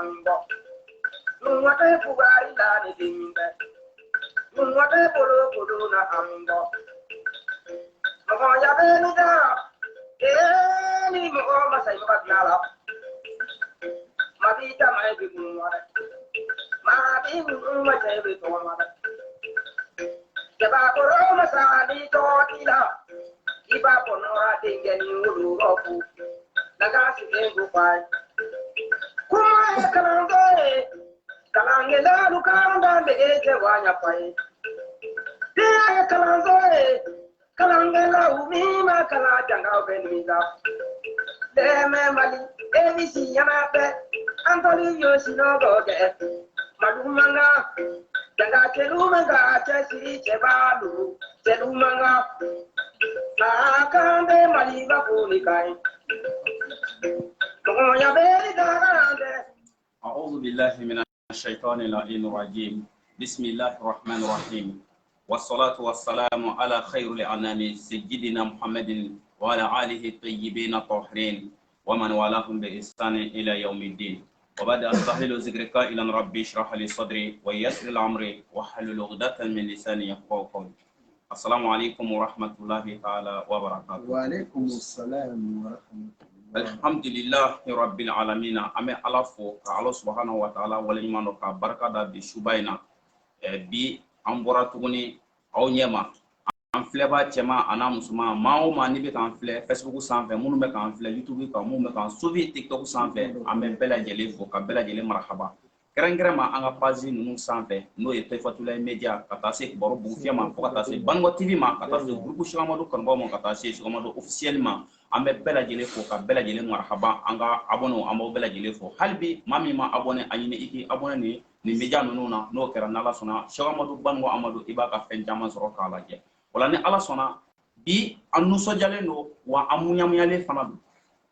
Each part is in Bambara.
an bɔ. Nuŋɔ tɛ fugari la ni den bɛ. Nuŋɔ tɛ bolo na an bɔ. Mɔgɔya bɛ ni da. Ee ni mɔgɔ ma sa i ka bila la. Ma b'i ta ma e bɛ kun wa dɛ. Ma b'i mun ma cɛ i bɛ tɔgɔ ma dɛ. Jabakɔrɔ masa ni tɔgɔ t'i la. I b'a kɔnɔra denkɛ ni wolo ko. Daga sigilen ko fa ye. Kuma ye kalankɛ ye. Kalankɛlalu kan danbe kɛ wa ɲafa ye. Diɲɛ ye kalanso ye. Kalankɛlaw min ma kalan jankaw bɛ nimisa. Dɛmɛ Mali, ABC ɲɛna bɛɛ. An tɔli yo sinɔgɔ kɛ. Madu mankan, janga kɛlu man ka cɛsiri cɛbalu, cɛlu man kan. A kan bɛ Mali ba foli kan ye. Mɔgɔya bɛ dagaran dɛ. أعوذ بالله من الشيطان اللعين الرجيم. بسم الله الرحمن الرحيم، والصلاة والسلام على خير الأنام سيدنا محمد وعلى آله الطيبين الطاهرين ومن والاهم بإحسان إلى يوم الدين. وبعد، أستهل ذكرك إلى ربي، اشرح لي صدري ويسر لي أمري واحلل عقدة من لساني يفقهوا قولي. السلام عليكم ورحمة الله تعالى وبركاته. وعليكم السلام ورحمة الله. Alhamdulillahi rabbil alamin. An bɛ Ala fo ka Ala subhanahu wa ta'ala waleɲuman dɔn ka barika da bi suba in na. Bi an bɔra tuguni aw ɲɛ ma, an filɛbaa cɛman a n'a musoman, maa o maa n'i bɛ k'an filɛ Facebook sanfɛ, minnu bɛ k'an filɛ YouTube kan, minnu bɛ k'an suivi TikTok sanfɛ, an bɛ bɛɛ lajɛlen fo ka bɛɛ lajɛlen marahaba, kɛrɛnkɛrɛn ma an ka page ninnu sanfɛ, n'o ye Toyifatulayi Media, ka taa se Kibaru Bugufiyɛ ma, fo ka taa se Banikɔ TV ma, ka taa se groupe Cheikh Amadu kanubaw ma, ka taa se Cheikh Amadu officiel ma. An bɛ bɛɛ lajɛlen fo ka bɛɛ lajɛlen marahaba. An ka abonné, an b'aw bɛɛ lajɛlen fo. Hali bi, maa min ma abonné, a ɲini i k'i abonné nin media ninnu na. N'o kɛra, n'Ala sɔnna, Cheikh Amadu Banikɔ Amadu, i b'a ka fɛn caman sɔrɔ k'a lajɛ. O la, ni Ala sɔnna, bi an nisɔndiyalen don wa an muɲamuyalen fana don.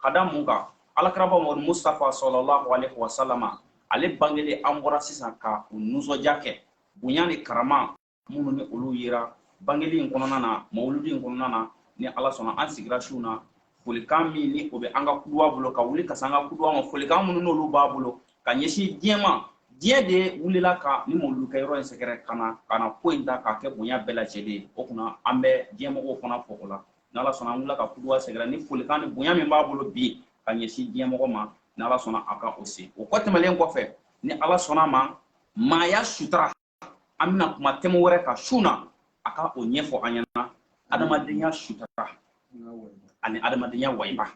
Ka da mun kan? Alakiraba Mamadu Mustafa sallallahu alaihi wa sallama, ale bangelen, an bɔra sisan ka u nisɔndiya kɛ bonya ni karama minnu ni olu yera bangeli in kɔnɔna na, mawuludi in kɔnɔna na. Ni Ala sɔnna, an sigira su na, folikan min ni o bɛ an ka kuduwa bolo ka wuli ka se an ka kuduwa ma, folikan minnu n'olu b'a bolo ka ɲɛsin diɲɛ ma, diɲɛ de wulila ka ni mawuludu kɛ yɔrɔ in sɛgɛrɛ ka na ko in ta k'a kɛ bonya bɛɛ lajɛlen ye. O kunna, an bɛ diɲɛmɔgɔw fana fo o la. N'Ala sɔnna, an wulila ka kuduwa sɛgɛrɛ ni folikan ni bonya min b'a bolo bi ka ɲɛsin diɲɛmɔgɔ ma. Ni Ala sɔnna, a ka o se o kɔ tɛmɛlen kɔfɛ, ni Ala sɔnna ma, maaya sutura, an bɛna kuma thème wɛrɛ kan su na, a ka o ɲɛfɔ an ɲɛna, adamadenya sutura ani adamadenya wayiba.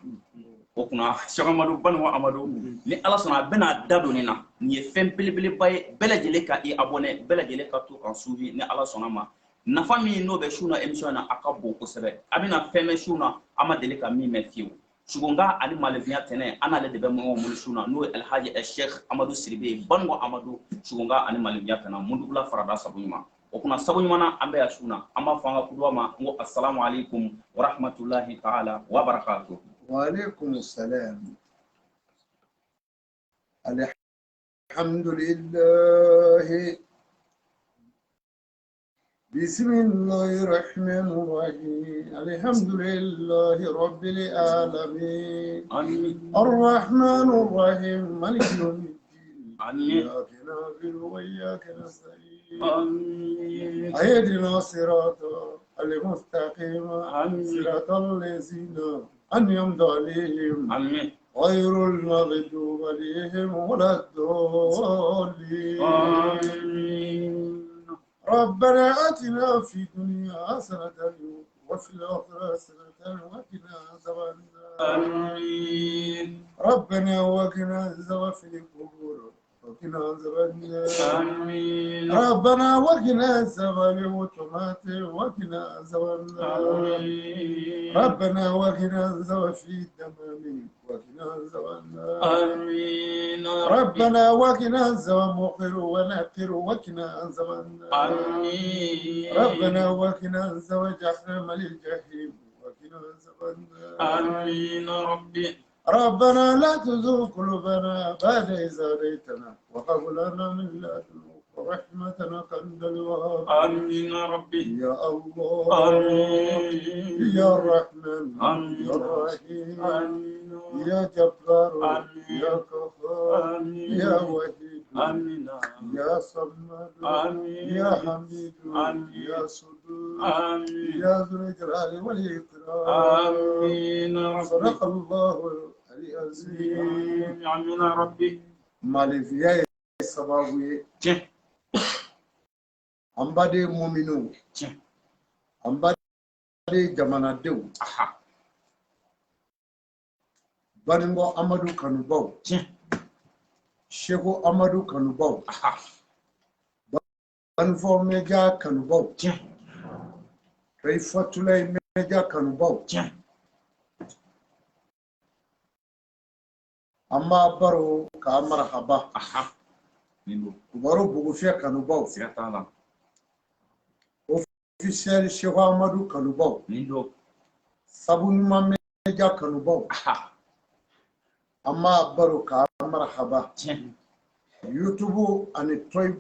O kunna, Cheikh Amadu Banikɔ Amadu, ni Ala sɔnna, a bɛna da don nin na. Nin ye fɛn belebeleba ye. Bɛɛ lajɛlen ka i abonné, bɛɛ lajɛlen ka to k'an suivi. Ni Ala sɔnna ma, nafa min n'o bɛ su na émission na, a ka bon kosɛbɛ. A bɛna fɛn mɛn su na, an ma deli ka min mɛn fiyewu. Sugunga ani malefinya tɛnɛ, an n'ale de bɛ ɲɔgɔn bolo su na, n'o ye Alhaji Sheikh Amadu Sidibe Banikɔ Amadu, Sugunga ani malefinya tɛnɛ, mundugula farada sabu ɲuman. O kunna, sabu ɲuman na, an bɛ yan su na, an b'a fɔ an ka kuduwa ma n ko asalamu aleykum wa rahmatulahi ta'ala wa barakatuh. وعليكم السلام. الحمد لله، بسم الله الرحمن الرحيم، الحمد لله رب العالمين، آمين. الرحمن الرحيم، مالك يوم الدين، آمين. إياك نعبد وإياك نستعين، آمين. اهدنا الصراط المستقيم، آمين. صراط الذين أنعمت عليهم، آمين. غير المغضوب عليهم ولا الضالين. آمين. ربنا آتنا في الدنيا حسنة وفي الآخرة حسنة وقنا عذاب النار. آمين. ربنا وقنا عذاب في القبور وقنا عذاب النار. آمين. ربنا وقنا عذاب الموت وقنا عذاب النار. آمين. ربنا وقنا عذاب في الدمام وقنا عذاب النار. آمين يا ربي. ربنا وقنا عذاب مغفر ونكر وقنا عذاب النار. آمين. ربنا وقنا عذاب جهنم للجحيم وقنا عذاب النار. آمين يا ربي. ربنا لا تزغ قلوبنا بعد إذ هديتنا وهب لنا من لدنك رحمة إنك أنت الوهاب. آمين يا ربي. يا الله. آمين. يا الرحمن. آمين. يا الرحيم. آمين. يا جبار. آمين. يا قهار. آمين. يا وحيد آمين يا صمد آمين. يا حميد آمين. يا صدور آمين يا ذو الجلال والإكرام آمين يا ربي صدق الله العظيم آمين يا ربي Malifiya ye sababu ye tiɲɛ an baden muminuw tiɲɛ an baden jamanadenw aha Banikɔ Amadu kanubaw tiɲɛ Seko Amadu kanubaw aha Banifɔ Media kanubaw tiɲɛ Rayifatulayi Media kanubaw tiɲɛ an b'a baro k'a marahaba aha nin don Kibaru Bugufiyɛ kanubaw siga t'a la officiel Seko Amadu kanubaw nin don Sabu Ɲuman Media kanubaw aha an b'a baro k'a marahaba tiɲɛ YouTube ani tɔyi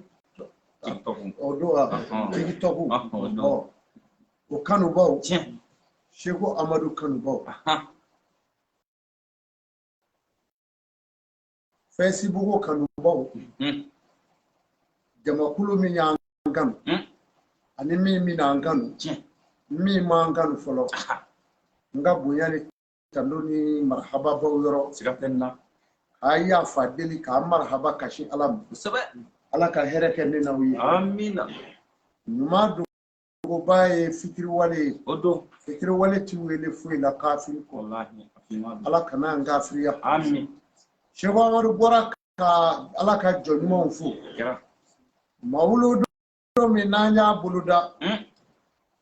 TikTok o don wa Ɔhɔn. TikTok Ɔhɔn, o don. ɔ o kanubaw tiɲɛ Seko Amadu kanubaw aha Facebook kanubaw jamakulu min y'an kanu ani min bɛna an kanu tiɲɛ min m'an kanu fɔlɔ n ka bonya ni tando ni marahaba b'aw yɔrɔ siga tɛ nin na k'a yafa deli k'a marahaba ka sin ala ma kosɛbɛ ala ka hɛrɛ kɛ ne n'aw ye amina ɲuman dogoba ye fitiriwale ye o don fitiriwale ti wele foyi la kafiri kɔ walahi a finma don ala kana an kafiriya amin Seko Amadu bɔra ka ala ka jɔn ɲumanw fo kɛra mawuludu don min n'an y'a boloda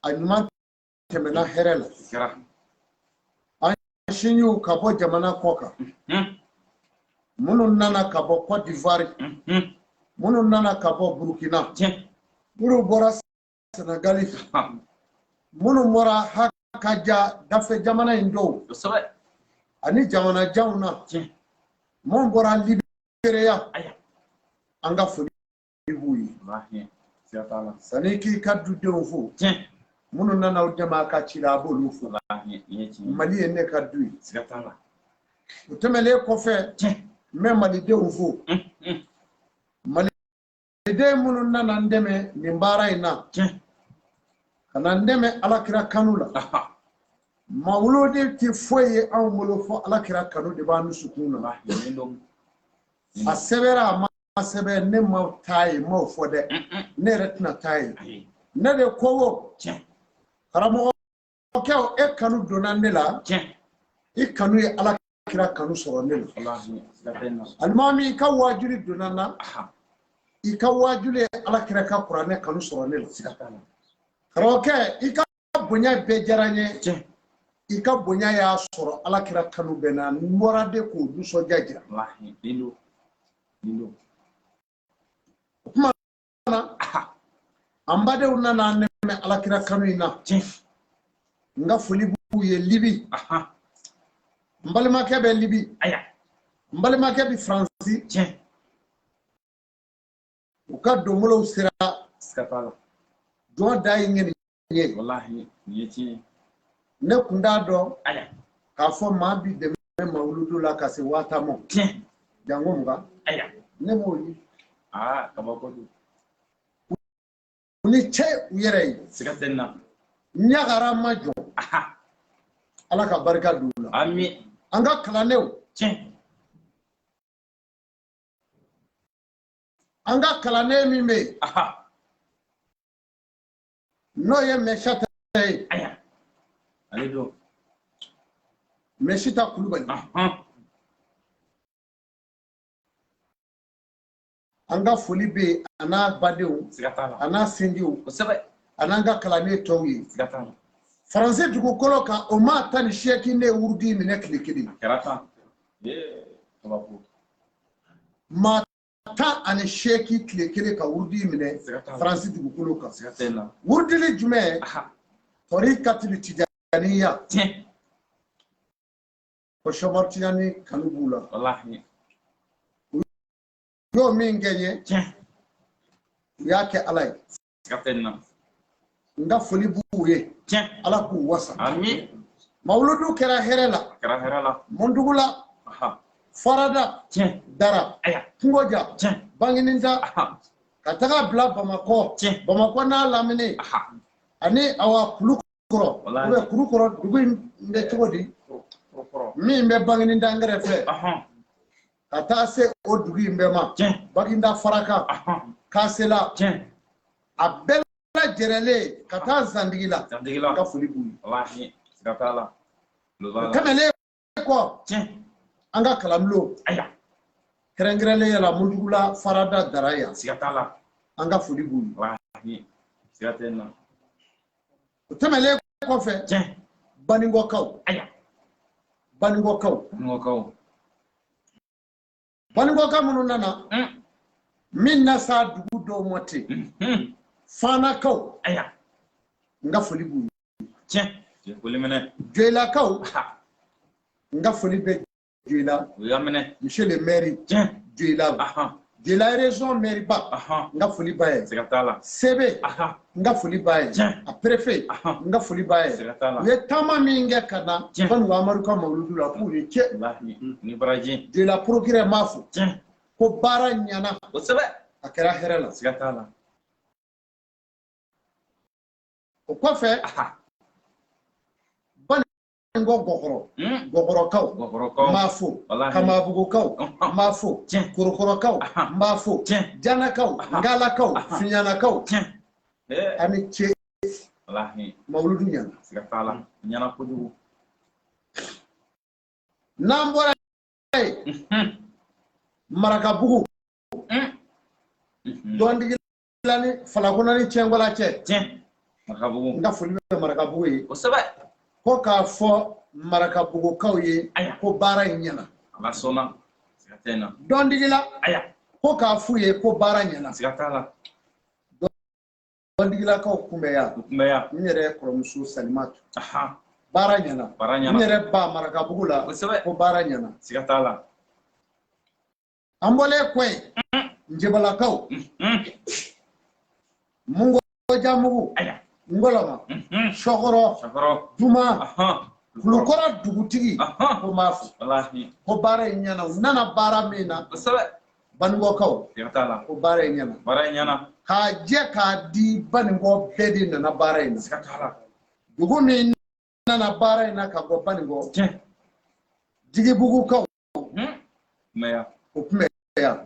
a ɲuman tɛmɛna hɛrɛ la kɛra an sinjiw ka bɔ jamana kɔ kan minnu nana ka bɔ Côte d'Ivoire minnu nana ka bɔ Burkina tiɲɛ minnu bɔra Senegali minnu bɔra hakaja dafɛ jamana in dɔw kosɛbɛ ani jamana janw na tiɲɛ minnu bɔra Liberia aya an ka foli b'u ye walahi siga t'a la sani k'i ka dudenw fo tiɲɛ minnu nana aw dɛmɛ a ka ci la a b'olu fo walahi nin ye tiɲɛ ye Mali ye ne ka du ye siga t'a la o tɛmɛnen kɔfɛ tiɲɛ n bɛ malidenw fo maliden minnu nana n dɛmɛ nin baara in na tiɲɛ ka na n dɛmɛ alakira kanu la aha mawuludi tɛ foyi ye anw bolo fo alakira kanu de b'an dusukun na walahi nin don a sɛbɛra a ma sɛbɛn ne ma taa yen n m'o fɔ dɛ ne yɛrɛ tɛna taa yen ayi ne de ko o tiɲɛ karamɔgɔkɛw e kanu donna ne la tiɲɛ i kanu ye ala kira kanu sɔrɔ ne la walahi siga tɛ nin na alimami i ka waajuli donna n na aha i ka waajuli ye ala kira ka kuranɛ kanu sɔrɔ ne la siga t'a la karamɔgɔkɛ i ka bonya bɛɛ diyara n ye tiɲɛ i ka bonya y'a sɔrɔ ala kira kanu bɛ n na n bɔra de k'o nisɔndiya jira walahi nin don nin don o tuma na an badenw nana an dɛmɛ ala kira kanu in na tiɲɛ n ka foli b'u ye libi aha n balimakɛ bɛ libi aya n balimakɛ bɛ faransi tiɲɛ u ka donbolow sera siga t'a la jɔn da ye ŋɛni ye walahi nin ye tiɲɛ ye ne kun t'a dɔn aya k'a fɔ maa bi dɛmɛ mawuludu la ka se 50,000 ma tiɲɛ janko 20 aya ne m'o ye aa kabako don u ni ce u yɛrɛ ye siga tɛ nin na ɲagara ma jɔ aha ala ka barika don u la ami an ka kalandenw tiɲɛ an ka kalanden min bɛ yen aha n'o ye mɛsata ye aya ale don mɛsita kulubali ahan an ka foli bɛ yen a n'a badenw siga t'a la a n'a sinjiw kosɛbɛ a n'an ka kalanden tɔw ye siga t'a la faransi dugukolo kan o maa 18 ne ye wurudi minɛ tile kelen kɛra tan ee kabako maa 18 tile kelen ka wurudi minɛ Siga t'a la. faransi dugukolo kan siga tɛ nin na wurudili jumɛn aha tɔrikatili tijaniya tiɲɛ ko Sɛki Tijani kanu b'u la walahi u y'o min kɛ n ye tiɲɛ u y'a kɛ ala ye siga tɛ nin na n ka foli b'u ye tiɲɛ ala k'u wasa ami mawuludu kɛra hɛrɛ la a kɛra hɛrɛ la mɔndugu la aha Farada, Dara, Kungoja, Bangininda, ka taga bila Bamakɔ, Bamakɔ n'a lamini, ani awa Kulukɔrɔ, ou bien Kulukɔrɔ dugu in bɛ cogo di, min bɛ Bangininda kɛrɛfɛ, ka taa se o dugu in bɛɛ ma, Baginda Faraka, Kasela, a bɛɛ lajɛrɛlen ka taa Zandigila, n ka foli b'u ye. O tɛmɛnen kɔ, an ka kalanbulon kɛrɛnkɛrɛnnenya la Muntugula Farada Dara yan, an ka foli b'u ye. O tɛmɛnen kɔfɛ, Banikɔkaw, Banikɔkaw, Banikɔka minnu nana, min na s'a dugu dɔw ma ten, Fanakaw, n ka foli b'u ye. Joyilakaw, n ka foli bɛ Joyila, monsieur le maire Joyila, Joyila région maire ba, n ka foli b'a ye. Sebe, n ka foli b'a ye. A préfet, n ka foli b'a ye. U ye taama min kɛ ka na Banikɔ Amadu ka mawuludu la, k'u ni ce. Joyila procureur m'a fo ko baara ɲɛna, a kɛra hɛrɛ la. O kɔfɛ, Banikɔ Gɔkɔrɔ, Gɔkɔrɔkaw n b'a fo, Kamabugukaw n b'a fo, Korokɔrɔkaw n b'a fo, Janakaw, Ngalakaw, Fiɲanakaw, a ni ce. Mawuludu ɲɛna. N'an bɔra yen, Marakabugu, dɔndigi ni Falakona ni Cɛnkɔla cɛ, Marakabugu, n ka foli bɛ Marakabugu ye. Kosɛbɛ. Ko k'a fɔ Marakabugukaw ye ko baara in ɲɛna. Ala sɔnna, siga tɛ n na. Dɔndigila, ko k'a f'u ye ko baara ɲɛna. Siga t'a la. Dɔndigilakaw kunbɛ yan. U kunbɛ yan. N yɛrɛ kɔrɔmuso Salimatu, baara ɲɛna. Baara ɲɛna. N yɛrɛ ba Marakabugu la. Kosɛbɛ. Ko baara ɲɛna. Siga t'a la. An bɔlen kɔ yen, Njebalakaw, Mungojamugu, Ngɔlɔma, Sɔkɔrɔ, Duma, Kulukɔrɔ dugutigi, ko n b'a fo ko baara in ɲɛna. U nana baara min na, Banikɔkaw, ko baara in ɲɛna. K'a jɛ k'a di, Banikɔ bɛɛ de nana baara in na. Dugu min nana baara in na ka bɔ Banikɔ, Jigibugukaw, o tun bɛ yan,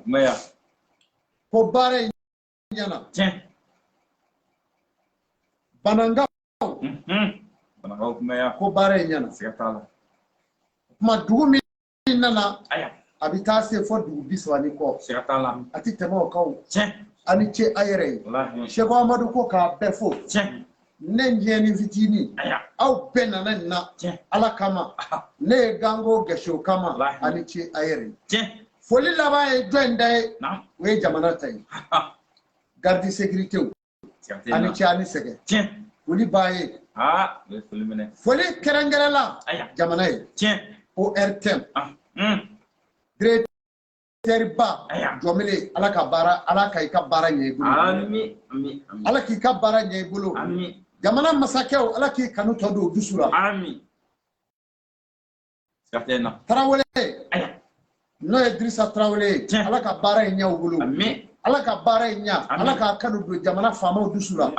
ko baara in ɲɛna. Banankaw, ko baara in ɲɛna. O tuma dugu min nana, a bɛ taa se fɔ dugu 30 ni kɔ, a tɛ tɛmɛ o kan. A ni ce a yɛrɛ ye. Seko Amadu ko k'a bɛɛ fo. Ne ɲɛni fitinin, aw bɛɛ nana nin na Ala kama, ne ye ganko gɛsi o kama. A ni ce a yɛrɛ ye. Foli laban ye jɔn ta ye? O ye jamana ta ye. Garde sécurité, a ni ce, a ni sɛgɛn. Foli b'a ye. Foli kɛrɛnkɛrɛnla jamana ye, ORTM directeur ba Jɔnbele, Ala ka baara, Ala ka i ka baara ɲɛ i bolo, Ala k'i ka baara ɲɛ i bolo. Jamana masakɛw, Ala k'i kanu tɔ don u dusu la. Tarawele, n'o ye Dirisa Tarawele ye, Ala ka baara in ɲɛ u bolo, Ala ka baara in ɲɛ, Ala k'a kanu don jamana faamaw dusu la.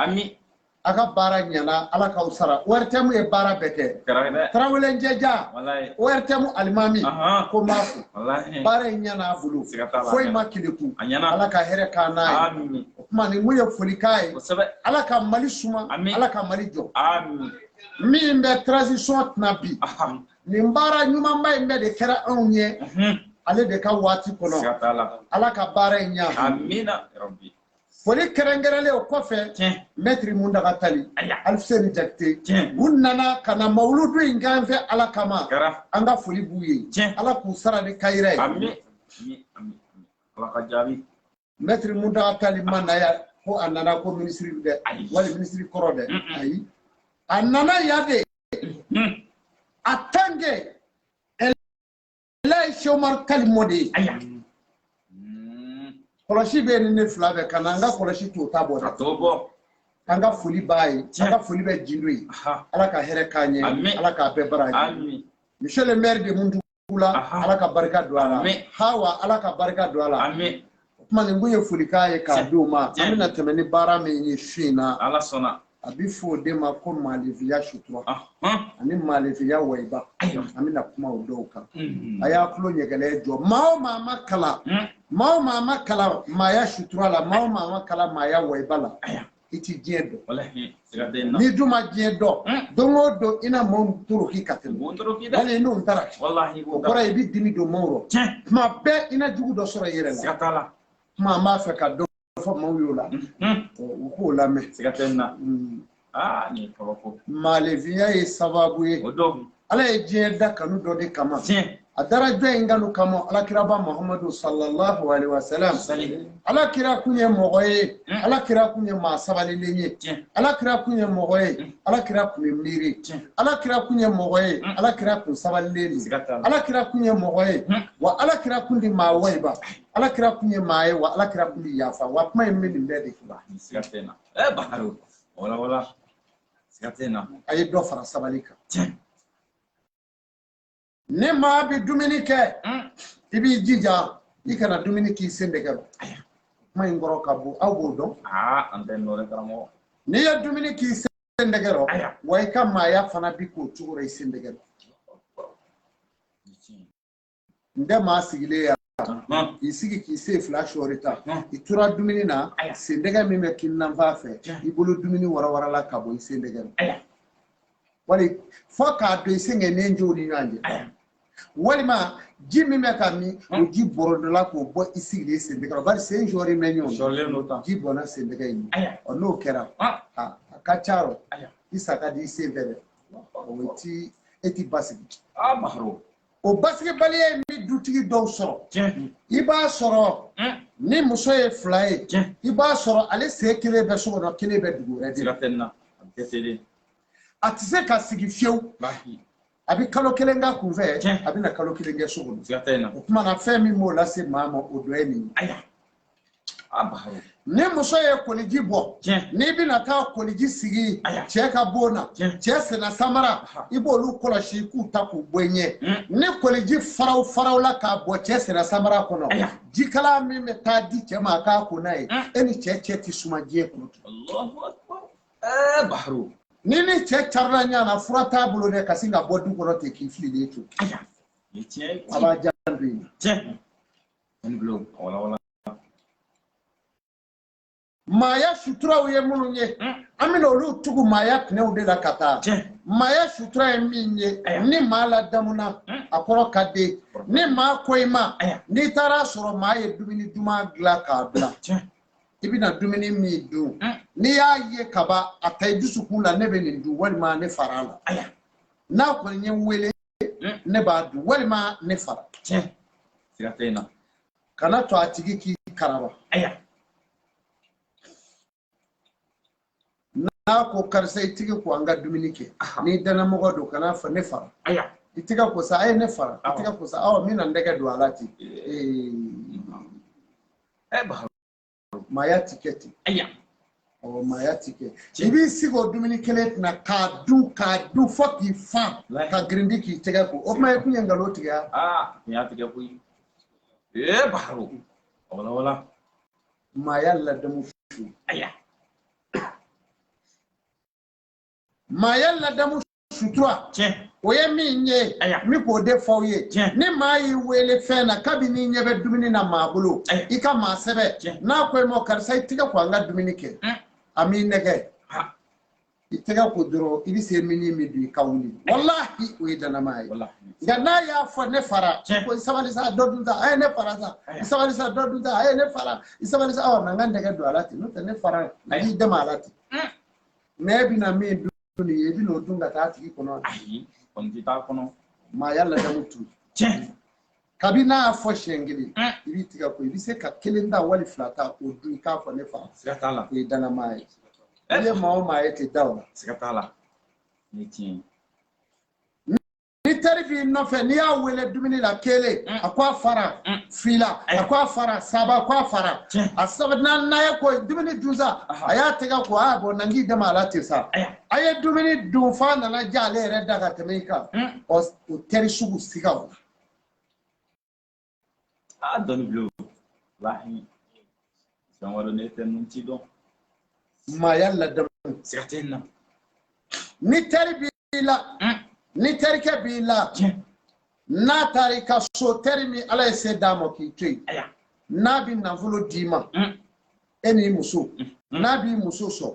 A ka baara ɲɛna, Ala k'aw sara. ORTM ye baara bɛɛ kɛ. Tarawele Njɛja, ORTM alimami, ko n b'a fo, baara in ɲɛna a bolo, foyi ma keleku. Ala ka hɛrɛ k'an n'a ye. O tuma nin kun ye folikan ye. Ala ka Mali suma, Ala ka Mali jɔ. Min bɛ transition tɛna bi, nin baara ɲumanba in bɛɛ de kɛra anw ye ale de ka waati kɔnɔ. Ala ka baara in ɲa. Foli kɛrɛnkɛrɛnlen o kɔfɛ, mɛtiri Muntaga Tali, Alifuseni Jakite, u nana ka na mawuludu in k'an fɛ Ala kama. An ka foli b'u ye, Ala k'u sara ni kayira ye. Mɛtiri Muntaga Tali ma na yan ko a nana ko minisiri dɛ, wali minisiri kɔrɔ dɛ, ayi, a nana yan de en tant que Elhaji Seku Umaru Tali mɔden ye. Kɔlɔsi bɛ ni ne fila bɛɛ ka na, an ka kɔlɔsi t'o ta bɔ dɛ. An ka foli b'a ye, an ka foli bɛ Jindo ye. Ala ka hɛrɛ k'an ye, Ala k'a bɛɛ baraji. Monsieur le maire de Muntugu. la, Ala ka barika don a la. Hawa, Ala ka barika don a la. O tuma nin kun ye folikan ye k'a di u ma. An bɛna tɛmɛ ni baara min ye su in na, Ala sɔnna, a bɛ fɔ o de ma ko maalefiya sutura ani maalefiya wayiba. An bɛna kuma o dɔw kan. A y'a tulo ɲɛgɛlɛ jɔ. Maa o maa ma kalan, maa o maa ma kalan maaya sutura la, maa o maa ma kalan maaya wayiba la, i ti diɲɛ dɔn. N'i dun ma diɲɛ dɔn, don o don i na maaw toroki ka tɛmɛ, wali i n'u taraki. O kɔrɔ ye i bɛ dimi don maaw rɔ tuma bɛɛ, i na jugu dɔ sɔrɔ i yɛrɛ la. Tuma an b'a fɛ ka dɔ fɔ maaw y'o la, u k'o lamɛn. Siga tɛ n na. Aa, nin ye kabako. Maalefinya ye sababu ye. O don. Ala ye diɲɛ da kanu dɔ de kama. A dara jɔn in kanu kama? Alakiraba Muhamadu sallallahu alaihi wasallam. Alakira kun ye mɔgɔ ye, Alakira kun ye maa sabalilen ye, Alakira kun ye mɔgɔ ye, Alakira kun ye miiri, Alakira kun ye mɔgɔ ye, Alakira kun sabalilen don, Alakira kun ye mɔgɔ ye, wa Alakira kun di maa wayiba, Alakira kun ye maa ye, wa Alakira kun di yafa. Wa kuma in bɛ nin bɛɛ de la. Siga tɛ n na. Ɛ Bakari, wala wala, siga tɛ n na. A ye dɔ fara sabali kan. Ni maa bɛ dumuni kɛ, i b'i jija i kana dumuni k'i sen dɛgɛ rɔ. Kuma in kɔrɔ ka bon, aw b'o dɔn. Aa, an tɛ nɔ dɛ, karamɔgɔ. N'i ye dumuni k'i sen dɛgɛ rɔ, wa i ka maaya fana bi k'o cogo rɔ i sen dɛgɛ rɔ. N tɛ maa sigilen yan k'i sigi k'i sen fila sɔɔri ta, i tora dumuni na, sendɛgɛ min bɛ kininanfan fɛ, i bolo dumuni warawarala ka bɔ i sen dɛgɛ rɔ, wali fo k'a don i sen kɛ ni jow ni ɲɔgɔn cɛ, walima ji min bɛ ka min, o ji bɔrɔdɔla k'o bɔ i sigilen sen dɛgɛ rɔ, bari sen sɔɔri bɛ ɲɔgɔn na, ji bɔnna sen dɛgɛ in. Ɔ, n'o kɛra, a ka ca rɔ, i sa ka di i sen fɛ dɛ, o ti e ti basigi. O basigibaliya in bɛ dutigi dɔw sɔrɔ. I b'a sɔrɔ ni muso ye fila ye, i b'a sɔrɔ ale sen kelen bɛ so kɔnɔ, kelen bɛ dugu wɛrɛ de la. A tɛ se ka sigi fiyewu. A bɛ kalo kelen k'a kunfɛ, a bɛ na kalo kelen kɛ so kɔnɔ. O tuma na, fɛn min b'o lase maa ma, o dɔ ye nin ye. Ni muso ye koliji bɔ, n'i bɛna taa koliji sigi cɛ ka bon na, cɛ senna samara, i b'olu kɔlɔsi k'u ta k'u bɔ i ɲɛ. Ni koliji faraw farawla k'a bɔ cɛ senna samara kɔnɔ, jikalan min bɛ taa di cɛ ma a k'a ko n'a ye, e ni cɛ cɛ tɛ suma diɲɛ kɔnɔ. Ni ni cɛ carila ɲɔgɔn na, fura t'a bolo dɛ, ka sin ka bɔ du kɔnɔ ten k'i fililen to. A b'a janto i la. Maaya suturaw ye minnu ye, an bɛna olu tugu maaya pinɛw de la ka taa. Maaya sutura ye min ye, ni maa ladamuna, a kɔrɔ ka den. Ni maa ko i ma, n'i taara sɔrɔ maa ye dumuni duman dilan k'a bila, i bɛna dumuni min dun, n'i y'a ye kaban, a ta i dusukun la, ne bɛ nin dun walima ne fara a la. N'a kɔni ye n wele, ne b'a dun walima ne fara. Kana to a tigi k'i karaba. N'a ko karisa, i tɛgɛ ko an ka dumuni kɛ, n'i dannamɔgɔ don, kana fɔ ne fara. I tɛgɛ ko sa, a ye ne fara, i tɛgɛ ko sa, awɔ, n bɛna n tɛgɛ don a la ten. Maaya ti kɛ ten. Ɔ, maaya ti kɛ. I b'i sigi o dumuni kelen kunna k'a dun, k'a dun fo k'i fa, ka girindi k'i tɛgɛ ko. O tuma, i kun ye nkalon tigɛ wa? Aa, kun y'a tigɛ koyi. Ee Baharu, wala wala. Maaya ladamu fu. Maaya ladamu sutura, o ye min ye, n bɛ k'o de fɔ aw ye. Ni maa y'i wele fɛn na, kabini ɲɛ bɛ dumuni na maa bolo, i ka maa sɛbɛ, n'a ko i ma karisa, i tɛgɛ ko an ka dumuni kɛ, a m'i nɛgɛ, i tɛgɛ ko dɔrɔn, i bɛ se min min dun, i ka wuli. Walahi, o ye danama ye. Nka n'a y'a fɔ ne fara, ko i sabali sa, dɔ dun sa, a ye ne fara sa, i sabali sa, dɔ dun sa, a ye ne fara, i sabali sa, awɔ, na n ka n tɛgɛ don a la ten, n'o tɛ ne fara, n b'i dɛmɛ a la ten. Mɛ e bɛna min dun nin ye, i bɛna o dun ka taa a tigi kɔnɔ. Ayi, kɔni tɛ taa kɔnɔ. Maaya ladamu tu. Kabi n'a y'a fɔ siɲɛ kelen, i b'i tigɛ ko, i bɛ se ka kelen ta wali fila ta, o dun, i k'a fɔ ne fa. Siga t'a la. O ye danama ye. I ye maa o maa ye ten, da o la. Siga t'a la. Ni tiɲɛ. Ni teri b'i nɔfɛ, n'i y'a wele dumuni la kelen, a ko a fara fila, a ko a fara saba, a ko a fara a saba, n'a ye ko dumuni dun sa, a y'a tɛgɛ ko, a bɔn, na n k'i dɛmɛ a la ten sa. A ye dumuni dun f'a nana diya ale yɛrɛ da ka tɛmɛ i kan. Ɔ, o teri sugu siga o la. Aa, dɔnni bulon, walahi, sɔngɔ ne tɛ ninnu ci dɔn. Maaya ladamu. Siga tɛ n na. Ni teri b'i la, ni terikɛ b'i la, n'a taara i ka so, teri min Ala ye se d'a ma k'i to yen, n'a bɛ nafolo d'i ma, e n'i muso, n'a b'i muso sɔn,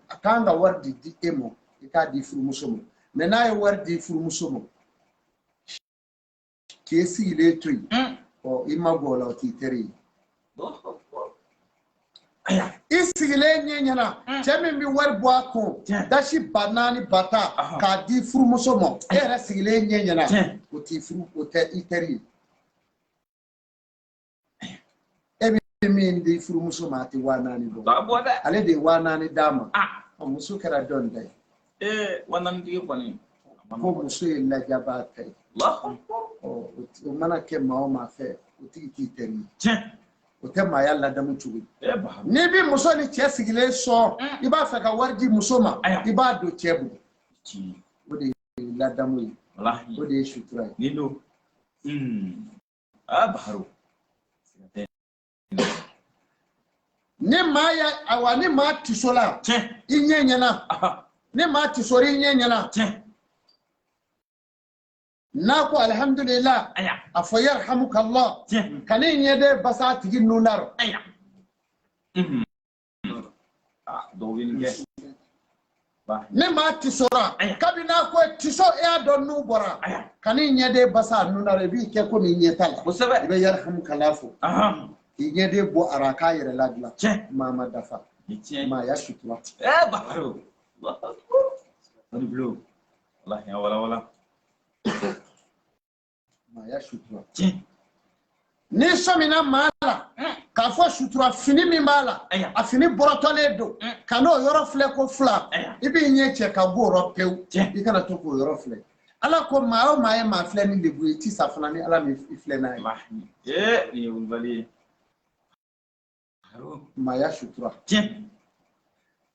a kan ka wari di di e ma, i k'a di furumuso ma. Mais n'a ye wari di furumuso ma k'e sigilen to yen, ɔ, i ma bɔ o la, o t'i teri ye. I sigilen ɲɛ ɲɛna, cɛ min bɛ wari bɔ a kun, dasi 4000, 10 000, k'a di furumuso ma, e yɛrɛ sigilen ɲɛ ɲɛna, o t'i furu, o tɛ i teri ye. E bɛ min di furumuso ma, a tɛ 4000 bɔ. Ale de ye 4000 d'a ma. Muso kɛra dɔn ta ye. Ee, 4000 tigi kɔni. Ko muso ye lajabaa ta ye. O mana kɛ maa o maa fɛ, o tigi t'i teri ye. O tɛ maaya ladamu cogo ye. N'i bɛ muso ni cɛ sigilen sɔn, i b'a fɛ ka wari di muso ma, i b'a don cɛ bolo. O de ye ladamu ye, o de ye sutura ye. Nin don. Aa, Baharu. Ni maa ya, awa, ni maa tisola i ɲɛ ɲɛna, ni maa tisora i ɲɛ ɲɛna, n'a ko alihamudulila, a fɔ yarhamukallah, kan'i ɲɛden basa a tigi nun na rɔ. Dɔw bɛ nin kɛ. Ni maa tisora, kabi n'a ko tiso, e y'a dɔn nun bɔra, kan'i ɲɛden basa a nun na rɔ, i b'i kɛ komi i ɲɛ t'a la. I bɛ yarhamukallah fɔ k'i ɲɛden bɔ a rɔ, a k'a yɛrɛ ladilan. Maa ma dafa, maaya sutura. Ee, Baharu. Dɔnni bulon. Walahi, a wala wala. Maaya sutura. N'i sɔmina maa la k'a fɔ sutura fini min b'a la, a fini bɔrɔtɔlen don, ka n'o yɔrɔ filɛ ko fila, i b'i ɲɛ cɛ ka b'o rɔ pewu, i kana to k'o yɔrɔ filɛ. Ala ko maa o maa ye maa filɛ ni lebu ye, i ti sa fana ni Ala min i filɛ n'a ye. Ee, nin ye wulibali ye. Maaya sutura.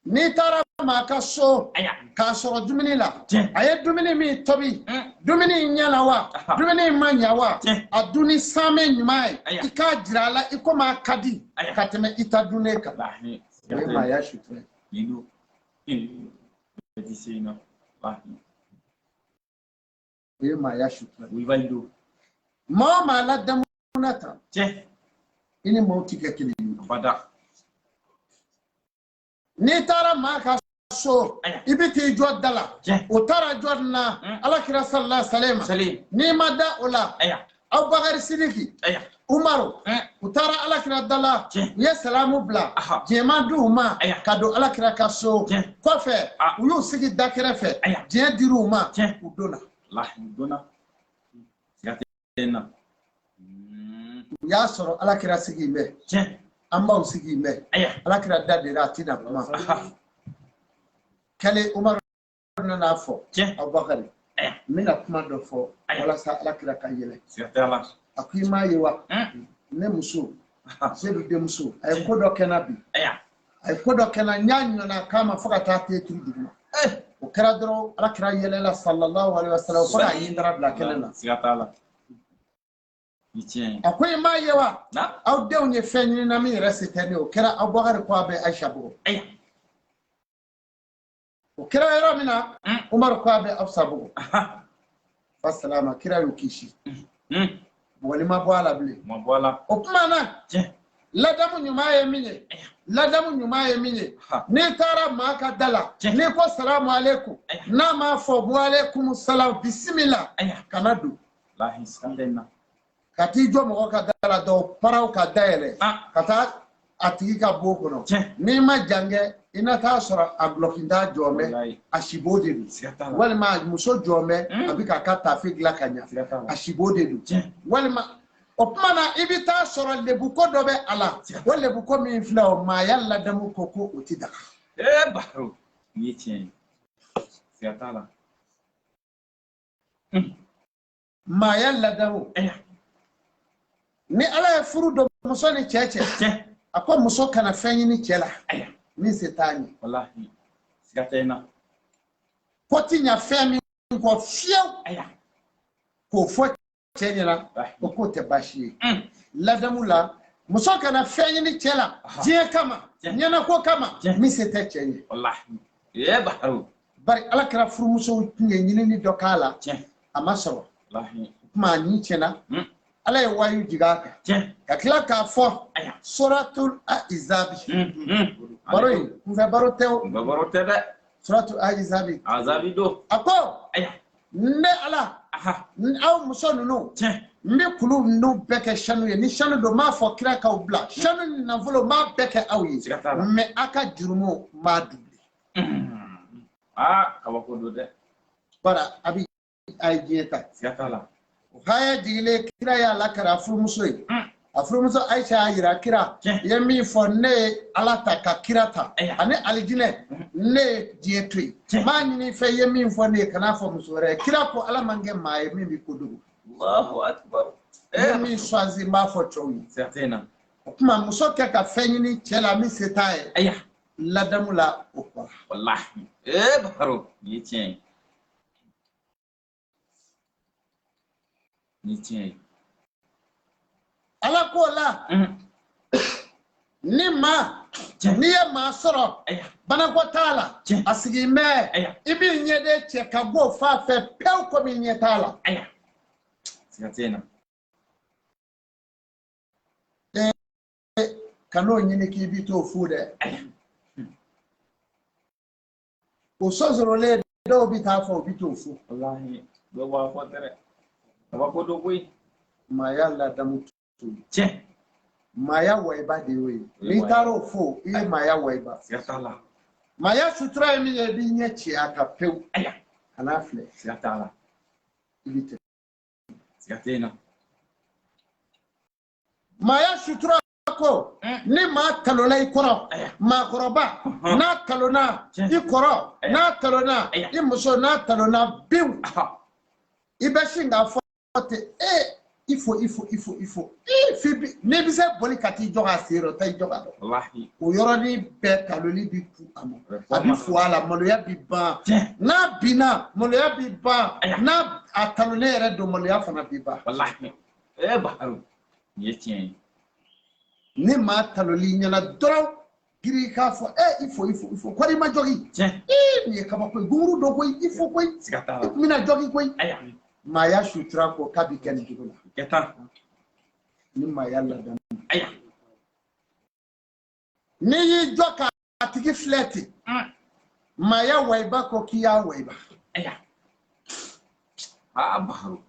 N'i taara maa ka so k'a sɔrɔ dumuni la, a ye dumuni min tobi, dumuni in ɲɛna wa, dumuni in ma ɲa wa, a dun ni sanmɛ ɲuman ye, i k'a jira a la i komi a ka di ka tɛmɛ i ta dunnen kan. O ye maaya sutura ye. O ye maaya sutura ye. Maa o maa ladamuna tan, i ni maaw ti kɛ kelen ye. N'i taara maa ka so, i bɛ t'i jɔ da la, o taara jɔ na Ala kira sallallahu alaihi wasallam, n'i ma da o la, Abubakari Sidiki, Umaru, u taara Ala kira da la, u ye salamu bila, diɲɛ ma di u ma ka don Ala kira ka so. Kɔfɛ u y'u sigi da kɛrɛfɛ, diɲɛ dir'u ma, u donna. U y'a sɔrɔ Ala kira sigi bɛ, an b'aw sigi bɛ, Ala kira da dera, a tɛna kuma. Kɛlen, Umaru nana fɔ Abubakari, n bɛna kuma dɔ fɔ walasa Ala kira ka yɛlɛ. A ko i m'a ye wa, ne muso Sedu denmuso, a ye ko dɔ kɛ n na bi, a ye ko dɔ kɛ n na, n y'a ɲɔnna k'a ma fo ka taa te turu duguma. O kɛra dɔrɔn, Ala kira yɛlɛla sallallahu alaihi wasallam fo k'a ɲindara bila kɛnɛ na. A ko i m'a ye wa, aw denw ye fɛn ɲini na min yɛrɛ se tɛ ne ye. O kɛra, Abubakari ko a bɛ Ayisa bugɔ. O kɛra yɔrɔ min na, Umaru ko a bɛ Afusa bugɔ. Fasalama, kira y'o kisi, bugɔli ma bɔ a la bilen. O tuma na, ladamu ɲuman ye min ye, ladamu ɲuman ye min ye, n'i taara maa ka da la, n'i ko salamu aleykum, n'a m'a fɔ waaleykum salam, bisimila, kana don. Ka t'i jɔ mɔgɔ ka da la, dɔw paraw ka da yɛlɛ ka taa a tigi ka bon kɔnɔ. N'i ma jan kɛ, i na taa sɔrɔ a gulɔkintan jɔn bɛ, a sibo de don, walima a muso jɔn bɛ, a bɛ k'a ka taafe dilan ka ɲa, a sibo de don, walima o tuma na i bɛ taa sɔrɔ lebuko dɔ bɛ a la. O lebuko min filɛ, o maaya ladamu ko ko o ti daga. Ee, Baharu, nin ye tiɲɛ ye, siga t'a la. Maaya ladamu. Ni Ala ye furu don muso ni cɛ cɛ, a ko muso kana fɛn ɲini cɛ la min se t'a ɲɛ. Walahi, siga tɛ n na. Ko ti ɲa fɛn min kɔ fiyewu, k'o fɔ. cɛ ɲɛna o k'o tɛ baasi ye. Ladamu la, muso kana fɛn ɲini cɛ la diɲɛ kama, ɲɛnako kama, min se tɛ cɛ ye. Walahi. Ee Baharu. Bari Ala kɛra furumusow tun ye ɲinini dɔ k'a la, a ma sɔrɔ. Walahi. O tuma a ɲin tiɲɛna. Ala ye wayu jigin a kan. Ka tila k'a fɔ suratul Ahizabi. Baro in kunfɛ baro tɛ o. Kunfɛ baro tɛ dɛ. Suratul Ahizabi. Azabi don. A ko. Ne Ala. Aw muso ninnu. N bɛ kulu ninnu bɛɛ kɛ sanu ye. Ni sanu don, n b'a fɔ kira k'aw bila. Sanu ni nafolo, n b'a bɛɛ kɛ aw ye. Mais aw ka jurumu, n b'a doublé. Aa, kabako don dɛ. Bara a bɛ a ye diɲɛ ta. Siga t'a la. O haya jigilen, kira y'a lakari a furumuso ye. A furumuso Ayisa y'a yira kira. I ye min fɔ, ne ye Ala ta ka kira ta. Ani alijinɛ, ne ye diɲɛ to yen. N b'a ɲini i fɛ, i ye min fɔ ne ye, kan'a fɔ muso wɛrɛ ye. Kira ko Ala man kɛ maa ye min bɛ ko dogo. Allahu akbar. I ye min choisi, n b'a fɔ cɛw ye. Siga tɛ na. O tuma muso kɛ ka fɛn ɲini cɛ la min se t'a ye. Ladamu la, o kɔrɔ. Walahi. Ee Baharu, nin ye tiɲɛ ye. Nin ye tiɲɛ ye. Ala k'o la, ni maa, n'i ye maa sɔrɔ, banakɔ t'a la, a sigi mɛ, i b'i ɲɛden cɛ ka bɔ fa fɛ pewu komi ɲɛ t'a la. Siga tɛ na. Kan'o ɲini k'i bi t'o fu dɛ. O sɔsɔrɔlen dɔw bɛ taa fɔ u bɛ t'o fu. Walahi, dɔw b'a fɔ dɛ. Kabako don koyi. Maaya ladamu t'o ye. Tiɲɛ. Maaya wayiba de y'o ye. N'i taara o fo, i ye maaya wayiba. Siga t'a la. Maaya sutura ye min ye, i b'i ɲɛ ci a kan pewu. Kan'a filɛ. Siga t'a la. I bɛ tɛmɛ. Siga tɛ na. Maaya sutura ko, ni maa talonna i kɔrɔ, maakɔrɔba n'a talonna i kɔrɔ, n'a talonna i muso, n'a talonna biw, i bɛ sin k'a fɔ ten, i fo, i fo, i fo, i fo, n'i bɛ se boli ka t'i jɔ k'a sen yɔrɔ, taa i jɔ k'a dɔn. O yɔrɔnin bɛɛ taloli bi ku a ma, a bi fo a la, maloya bi ban. N'a binna, maloya bi ban. N'a a talolen yɛrɛ don, maloya fana bi ban. Walahi. Ee Baharu, nin ye tiɲɛ ye. Ni maa taloli ɲɛna dɔrɔn, giri k'a fɔ, i fo, i fo, i fo, kɔri ma jɔgi. Nin ye kabako ye, gunguru don koyi, i fo koyi, i tun bɛna jɔgi koyi. Maaya sutura ko k'a bi kɛ nin cogo la. Ni maaya ladamu. N'i y'i jɔ k'a tigi filɛ ten, maaya wayiba ko k'i y'a wayiba. Aa Baharu.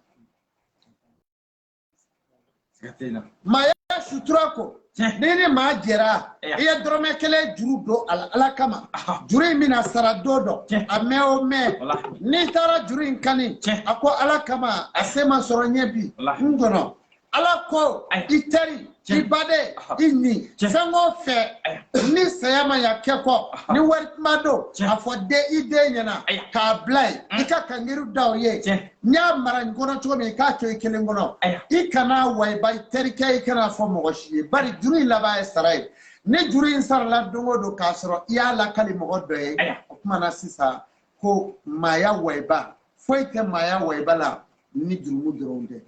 Siga tɛ na. Maaya sutura ko, ni ni maa jɛra, i ye dɔrɔmɛ kelen juru don a la Ala kama. Juru in bɛna sara don dɔ, a mɛn o mɛn. N'i taara juru in kani, a ko Ala kama, a se ma sɔrɔ ɲɛ bi, n kɔnɔ. Ala ko, i teri, i baden, i ɲin, fɛn o fɛn, ni saya ma ɲa kɛ kɔ, ni wari kuma don, a fɔ den i den ɲɛna, k'a bila yen, i ka kangiri da o ye. N'i y'a mara nin kɔnɔ cogo min, i k'a to i kelen kɔnɔ. I kana wayiba i terikɛ, i kana fɔ mɔgɔ si ye. Bari juru in laban ye sara ye. Ni juru in sarala don o don k'a sɔrɔ i y'a lakali mɔgɔ dɔ ye, o tuma na sisan ko maaya wayiba, foyi tɛ maaya wayiba la ni jurumu dɔrɔn tɛ.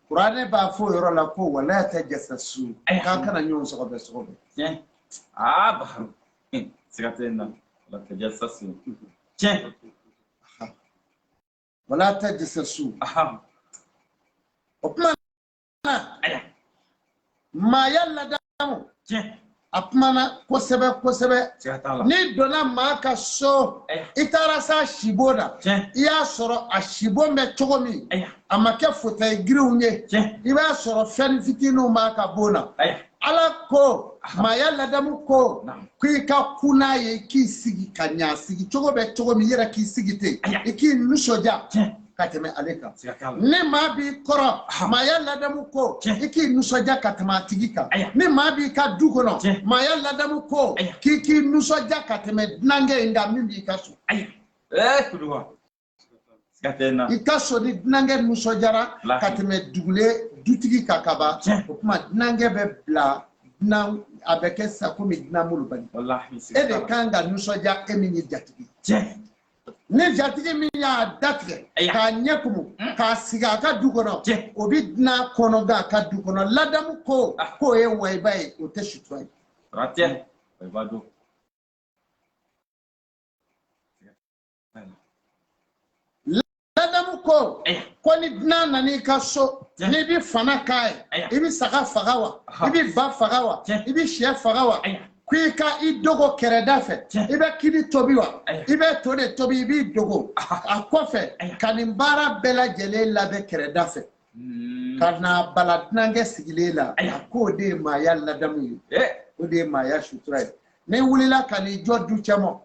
Kuranɛ b'a fɔ o yɔrɔ la ko wala tajassasu, k'an kana ɲɔgɔn sɔgɔbɛ sɔgɔbɛ. Aa Baharu, siga tɛ na. Wala tajassasu. Tiɲɛ. Wala tajassasu. O tuma na, maaya ladamu, a kumana kosɛbɛ kosɛbɛ. N'i donna maa ka so, i taara s'a sibon na, i y'a sɔrɔ a sibon bɛ cogo min, a ma kɛ fauteuil girinw ye, i b'a sɔrɔ fɛn fitininw b'a ka bon na. Ala ko, maaya ladamu ko, k'i ka kun n'a ye, i k'i sigi ka ɲa, sigi cogo bɛ cogo min, i yɛrɛ k'i sigi ten, i k'i nisɔndiya ka tɛmɛ ale kan. Ni maa b'i kɔrɔ, maaya ladamu ko, i k'i nisɔndiya ka tɛmɛ a tigi kan. Ni maa b'i ka du kɔnɔ, maaya ladamu ko, k'i k'i nisɔndiya ka tɛmɛ dunankɛ in kan min b'i ka so. I ka so ni dunankɛ nisɔndiyara ka tɛmɛ dugulen dutigi kan ka ban, o tuma dunankɛ bɛ bila dunan, a bɛ kɛ sisan komi dunan molobali. E de kan ka nisɔndiya, e min ye jatigi. Ni jatigi min y'a datigɛ k'a ɲɛ kumu k'a sigi a ka du kɔnɔ, o bɛ dunan kɔnɔ gan a ka du kɔnɔ. Ladamu ko k'o ye wayiba ye, o tɛ sutura ye. Ratɛ wayiba don. Ladamu ko ni dunan nana i ka so, n'i bɛ fana k'a ye, i bɛ saga faga wa, i bɛ ba faga wa, i bɛ sɛ faga wa, ko i ka i dogo kɛrɛda fɛ, i bɛ kini tobi wa, i bɛ to de tobi, i b'i dogo a kɔfɛ ka nin baara bɛɛ lajɛlen labɛn kɛrɛda fɛ ka na bala dunankɛ sigilen la. A k'o de ye maaya ladamu ye, o de ye maaya sutura ye. N'i wulila ka n'i jɔ du cɛmɔ,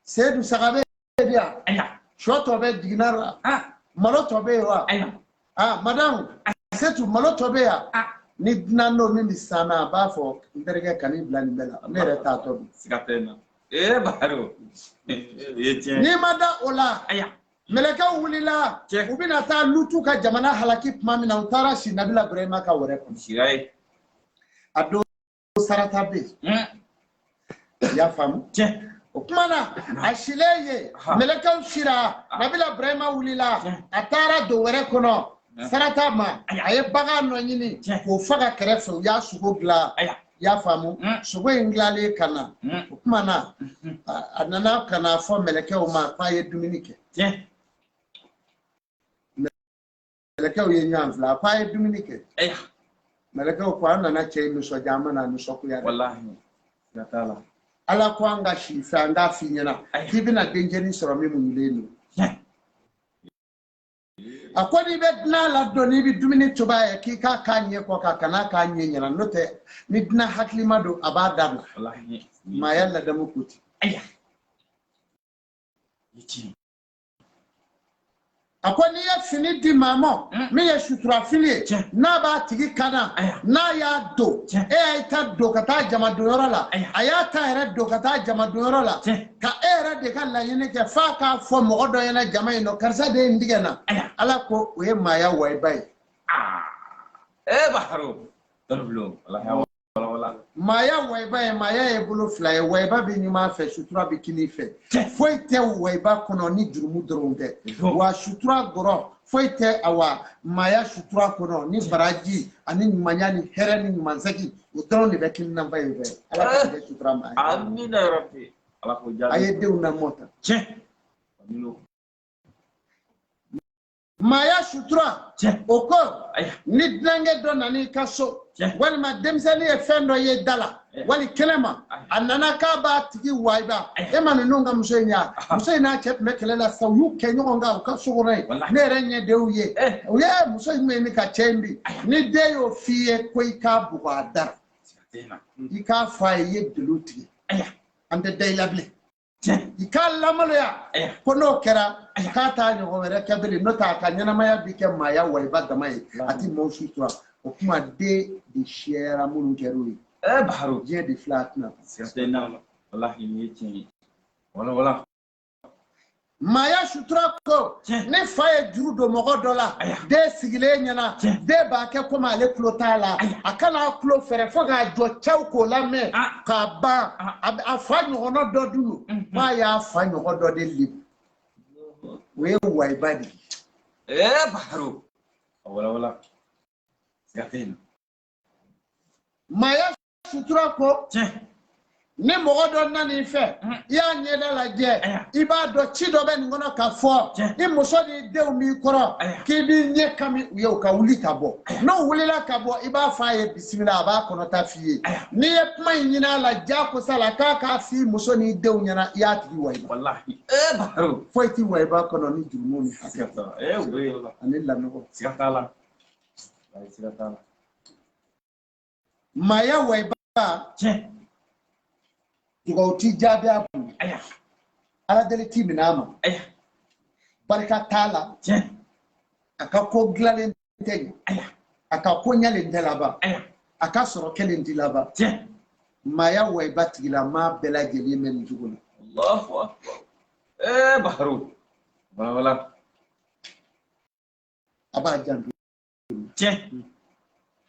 Seyidu, saga bɛ di yan, sɔ tɔ bɛ jiginna la, malo tɔ bɛ yen wa, ah madamu Setu, malo tɔ bɛ yan. Ni dunan don min bɛ san na, a b'a fɔ n terikɛ, kan'i bila nin bɛɛ la, ne yɛrɛ t'a tɔ dun. Siga tɛ n na. Ee Baro, ye tiɲɛ. N'i ma da o la, mɛlɛkɛw wulila, u bɛna taa Lutu ka jamana halaki tuma min na, u taara si Nabila Ibrahima ka wɛrɛ kɔnɔ. Sira ye. A don sarata bɛ yen, i y'a faamu? O tuma na a silen ye, mɛlɛkɛw sira, Nabila Ibrahima wulila, a taara don wɛrɛ kɔnɔ sarata ma, a ye bagan dɔ ɲini k'o faga kɛrɛfɛ, u y'a sogo dilan, i y'a faamu? Sogo in dilanlen ka na, o tuma na a nana ka na fɔ mɛlɛkɛw ma k'a ye dumuni kɛ. Mɛlɛkɛw ye ɲɔgɔn filɛ, a ko a ye dumuni kɛ. Mɛlɛkɛw ko an nana cɛ in nisɔndiya, an ma na nisɔngoya dɛ. Walahi, siga t'a la. Ala ko an ka si fɛ, an k'a f'i ɲɛna k'i bɛna dencɛnin sɔrɔ min muɲulen don. A ko n'i bɛ dunan ladon, n'i bɛ dumuni tobi a ye, k'i k'a k'a ɲɛ kɔ kan, kan'a k'a ɲɛ ɲɛna, n'o tɛ ni dunan hakilima don, a b'a dabila. Maaya ladamu ko ten. A ko n'i ye fini di maa ma min ye sutura fini ye, n'a b'a tigi kan na, n'a y'a don, e y'a ta don ka taa jama donyɔrɔ la, a y'a ta yɛrɛ don ka taa jama donyɔrɔ la, ka e yɛrɛ de ka laɲini kɛ f'a k'a fɔ mɔgɔ dɔ ɲɛna jama in nɔ, karisa de ye n tigɛ na. Ala ko o ye maaya wayiba ye. Ee Baro, walahi. Maaya wayiba ye, maaya ye bolo fila ye. Wayiba bɛ ɲuman fɛ, sutura bɛ kini fɛ. Foyi tɛ wayiba kɔnɔ ni jurumu dɔrɔn tɛ. Wa sutura gɔrɔ foyi tɛ awa maaya sutura kɔnɔ ni baraji ani ɲumanya ni hɛrɛ ni ɲumansɛgi, o dɔrɔn de bɛ kini nafa in fɛ. Ala k'an kɛ sutura maa ye. Amina yarabi. Ala k'o jaabi. A ye denw lamɔ tan. Maaya sutura o ko, ni dunankɛ dɔ nana i ka so, walima denmisɛnnin ye fɛn dɔ ye da la wali kɛnɛma, a nana k'a b'a tigi wayiba, e ma ninnu ka muso in ye, muso in n'a cɛ tun bɛ kɛlɛ la sisan, u y'u kɛ ɲɔgɔn kan u ka so kɔnɔ yen, ne yɛrɛ ɲɛ de y'u ye, u ye muso in bɛ ɲini ka cɛ in bin. Ni den y'o f'i ye ko i k'a bugɔ a da la, i k'a fɔ a ye i ye dolo tigɛ, an tɛ da i la bilen. I k'a lamaloya ko n'o kɛra k'a t'a ɲɔgɔn wɛrɛ kɛ bilen, n'o tɛ a ka ɲɛnamaya bi kɛ maaya wayiba dama ye, a ti maaw sutura. O kuma den de siyara minnu kɛra o ye. Baro, diɲɛ de filɛ, a tɛna taa. Walahi, nin ye tiɲɛ ye. Wala wala. Maaya sutura ko, ni fa ye juru don mɔgɔ dɔ la, den sigilen ɲɛna, den b'a kɛ komi ale tulo t'a la, a kana tulo fɛrɛ fo k'a jɔ cɛw k'o lamɛn k'a ban. A fa ɲɔgɔnna dɔ dun don, f'a y'a fa ɲɔgɔn dɔ de lebu, o ye wayiba de ye. Baro, wala wala, siga tɛ yen. Maaya sutura ko, ni mɔgɔ dɔ nana i fɛ, i y'a ɲɛda lajɛ, i b'a dɔn ci dɔ bɛ nin kɔnɔ ka fɔ i muso n'i denw b'i kɔrɔ, k'i b'i ɲɛ kami u ye, u ka wuli ka bɔ. N'o wulila ka bɔ, i b'a fɔ a ye bisimila, a b'a kɔnɔta f'i ye. N'i ye kuma in ɲini a la jagosa la k'a k'a f'i muso n'i denw ɲɛna, i y'a tigi wayiba. Foyi t'i wayiba kɔnɔ ni jurumu ni hakɛ ani lanɔgɔ. Siga t'a la. Siga t'a la. Maaya wayiba, dugawu ti jaabi a bolo, ala deli ti minɛ a ma, barika t'a la, a ka ko dilanlen tɛ ɲɛ, a ka ko ɲɛlen tɛ laban, a ka sɔrɔ kɛlen tɛ laban. Maaya wayiba tigilamaa bɛɛ lajɛlen bɛ nin cogo la. Allahu akbar. Baro, wala wala. A b'a janto.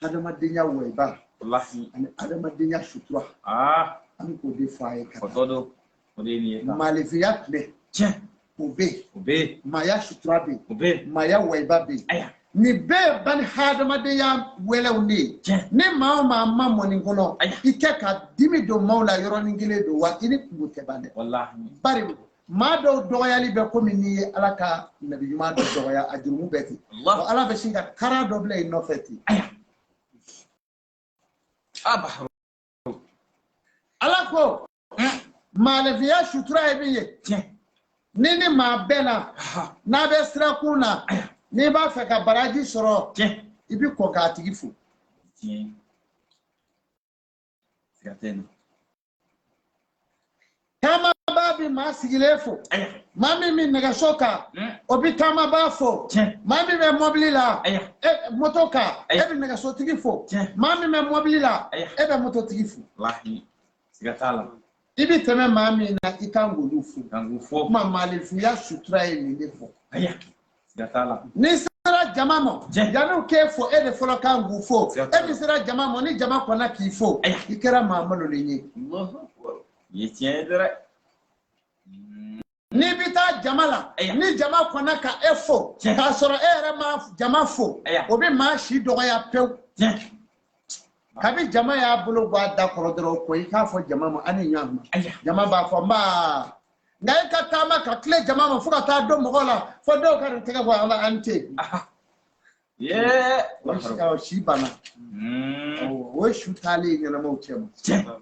Adamadenya wayiba ani adamadenya sutura, an bɛ k'o de fɔ a ye ka taa. O de ye nin ye. Maalifinya tile, O bɛ yen. O bɛ yen. Maaya sutura bɛ yen. O bɛ yen. Maaya wayiba bɛ yen. Aya. Nin bɛɛ ye bani hadamadenya wɛlɛw de ye. Tiɲɛ. Ni maa o maa ma mɔ nin kɔnɔ, Aya. i kɛ ka dimi don maaw la yɔrɔnin kelen don wa i ni kungo tɛ ban dɛ. Walahi. Bari maa dɔw dɔgɔyali bɛ komi n'i ye Ala ka nabi ɲuman dɔ dɔgɔya, a jurumu bɛɛ ten. Allah. Ala bɛ sin ka kara dɔ bila i nɔfɛ ten. Aya. Ah, Ala ko maaninfinya sutura ye min ye. Tiɲɛ. Ni ni maa bɛnna, n'a bɛ sirakun na, n'i b'a fɛ ka baraji sɔrɔ, Tiɲɛ. i bɛ kɔn k'a tigi fo. Tiɲɛ. Siga tɛ nin. Taamabaa bɛ maa sigilen fo. Aya. Maa min bɛ nɛgɛso kan, o bɛ taamabaa fo. Tiɲɛ. Maa min bɛ mɔbili la, Aya. e moto kan, e Aya. bɛ nɛgɛsotigi fo. Tiɲɛ. Maa min bɛ mɔbili la, Aya. e bɛ mototigi fo. Walahi. Siga t'a la. I bɛ tɛmɛ maa min na, i kan k'olu fo. Kan k'u fo. Kuma maaninfinya sutura ye nin de fɔ. Aya. Siga t'a la. N'i sera jama ma, Tiɲɛ. yanni k'e fo, e de fɔlɔ kan k'u fo. Siga t'a E min sera jama ma, ni jama kɔnna k'i fo, Aya. i kɛra maa malolen ye. Allahu akbar. Nin ye tiɲɛ ye dɛrɛ. N'i bɛ taa jama la, Aya. ni jama kɔnna ka e fo, Tiɲɛ. k'a sɔrɔ e yɛrɛ ma jama fo, Aya. o bɛ maa si dɔgɔya pewu. Tiɲɛ. Kabi jama y'a bolo bɔ a da kɔrɔ dɔrɔn, ko i k'a fɔ jama ma ani ɲɔgɔn ma. Aya. Jama b'a fɔ nba. Nka e ka taama ka tile jama ma fo ka taa don mɔgɔw la, fo dɔw ka nin tɛgɛ bɔ ala an tɛ. Aha. Yee. O si banna. O ye su taalen ye ɲɛnamaw cɛ ma. Tiɲɛ.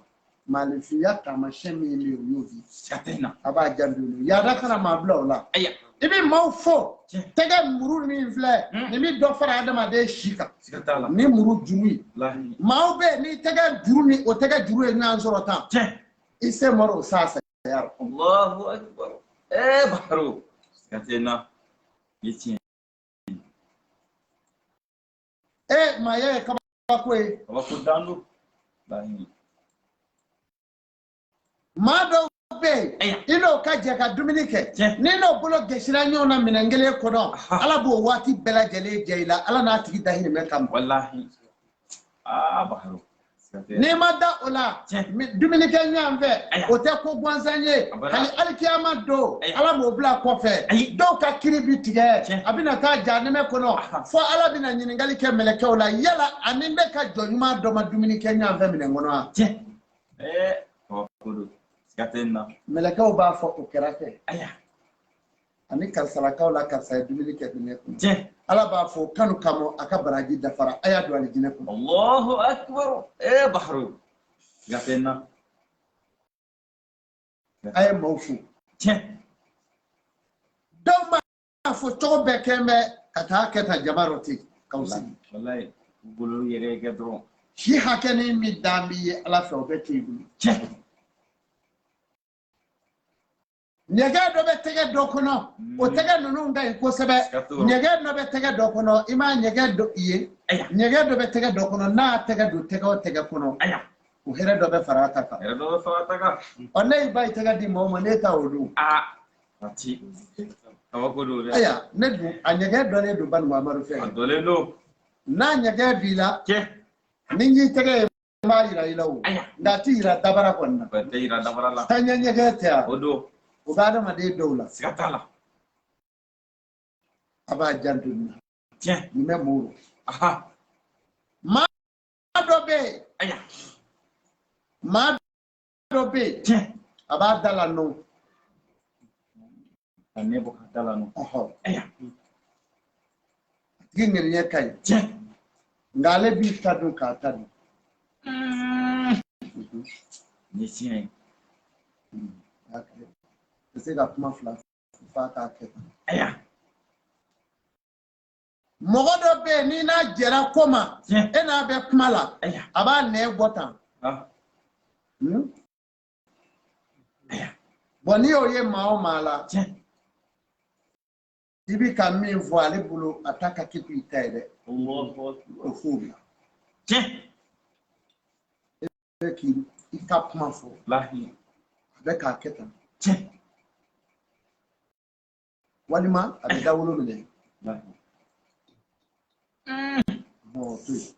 Maaninfinya taamasiyɛn min bɛ yen, o y'o di. Siga tɛ nin na. A b'a janto olu. Yaada kana maa bila o la. Aya. I bɛ maaw fo. Tiɲɛ. Tɛgɛ muru min filɛ, nin bɛ dɔ fara adamaden si kan. Siga t'a la. Ni muru juru ye. Walahi. Maaw bɛ yen, ni tɛgɛ juru ni o tɛgɛ juru ye ɲɔgɔn sɔrɔ tan. Tiɲɛ. I se mɔrɔ o sa saya rɔ. Allahu akbar. Eh, Baharo. Siga tɛ nin na. Nin ye tiɲɛ. E maaya ye kabako ye. Kabako dan don. Walahi. Maa dɔw bɛ yen, Aya. i n'o ka jɛ ka dumuni kɛ, Tiɲɛ. ni n'o bolo gɛsira ɲɔgɔn na minɛn kelen kɔnɔ, Aha. Ala b'o waati bɛɛ lajɛlen jɛ i la, Ala n'a tigi dahirimɛ kama. Walahi. Ah, Baharo. Siga tɛ. N'i ma da o la, Tiɲɛ. dumuni kɛ ɲɔgɔn fɛ, Aya. o tɛ ko gansan ye. Abada. Hali alikiyama don, Aya. Ala b'o bila kɔfɛ. Ayi. Dɔw ka kiri bi tigɛ, Tiɲɛ. a bɛna taa jahanɛmɛ kɔnɔ, Aha. fo Ala bɛna ɲininkali kɛ mɛlɛkɛw la, yala ani ne ka jɔn ɲuman dɔ ma dumuni kɛ ɲɔgɔn fɛ minɛn kɔnɔ wa? Tiɲɛ. Eh, kabako don. Siga tɛ nin na. Mɛlɛkɛw b'a fɔ o kɛra kɛ. Aya. Ani karisalakaw la karisa ye dumuni kɛ minɛn kɔnɔ. Tiɲɛ. Ala b'a fɔ kanu kama a ka baraji dafara, a y'a don alijinɛ kɔnɔ. Allahu akbar. Eh, Baharo. Siga tɛ nin na. A ye maaw fo. Tiɲɛ. Dɔw b'a fɔ cogo bɛɛ kɛ bɛ ka taa kɛ tan jama rɔ ten k'aw sigi. Walahi. U bolo yɛrɛ kɛ dɔrɔn. Si hakɛ ni min dan b'i ye Ala fɛ, o bɛ to i bolo. Tiɲɛ. Ɲɛgɛn dɔ bɛ tɛgɛ dɔ kɔnɔ, o tɛgɛ ninnu ka ɲi kosɛbɛ. Siga t'o la. Ɲɛgɛn dɔ bɛ tɛgɛ dɔ kɔnɔ, i m'a ɲɛgɛn dɔ i ye. Aya. Ɲɛgɛn dɔ bɛ tɛgɛ dɔ kɔnɔ, n'a y'a tɛgɛ don tɛgɛ o tɛgɛ kɔnɔ, Aya. o hɛrɛ dɔ bɛ fara a ta kan. Hɛrɛ dɔ bɛ fara a ta kan. Ɔ ne y'i ba i tɛgɛ di mɔgɔ ma, ne ta o dun. Ah. Waati. Kabako don dɛ. Aya, ne dun a ɲɛgɛn dɔnnen don Bani Muhamadu A fɛ. dɔlen don. N'a ɲɛgɛn b'i la, Tiɲɛ. ni n y'i tɛgɛ ye, n b'a yira i la o. Aya. Nka a ti yira dabara kɔni na. O tɛ yira dabara la. Taaɲɛ ɲɛgɛn tɛ yan. O don. O bɛ adamaden dɔw la. Siga t'a la. A b'a janto nin na. Tiɲɛ. Nin bɛ mɔɔw rɔ. Aha. Maa dɔ bɛ yen. Aya. Maa dɔ bɛ yen. Tiɲɛ. A b'a da la nɔ. Ka ne bɔ ka da la nɔ. Ɔhɔ. Aya. A tigi ŋaniya ka ɲi. Tiɲɛ. Nka ale b'i ta dun k'a ta dun. Nin ye tiɲɛ ye. Tɛ se ka kuma fila f'a k'a kɛ tan. Aya. Mɔgɔ dɔ bɛ yen, n'i n'a jɛra ko ma, Tiɲɛ. e n'a bɛ kuma la, Aya. a b'a nɛn bɔ tan. Ah. Aya. Bɔn n'i y'o ye maa o maa la, Tiɲɛ. i bi ka min fɔ ale bolo, a ta ka kɛ i ta ye dɛ. Allahu akbar. O f'o bila. Tiɲɛ. E bɛ k'i i ka kuma fɔ, Walahi. a bɛ k'a kɛ tan. Tiɲɛ. Walima a bɛ dawolo minɛ. Walahi. Bɔn o to yen.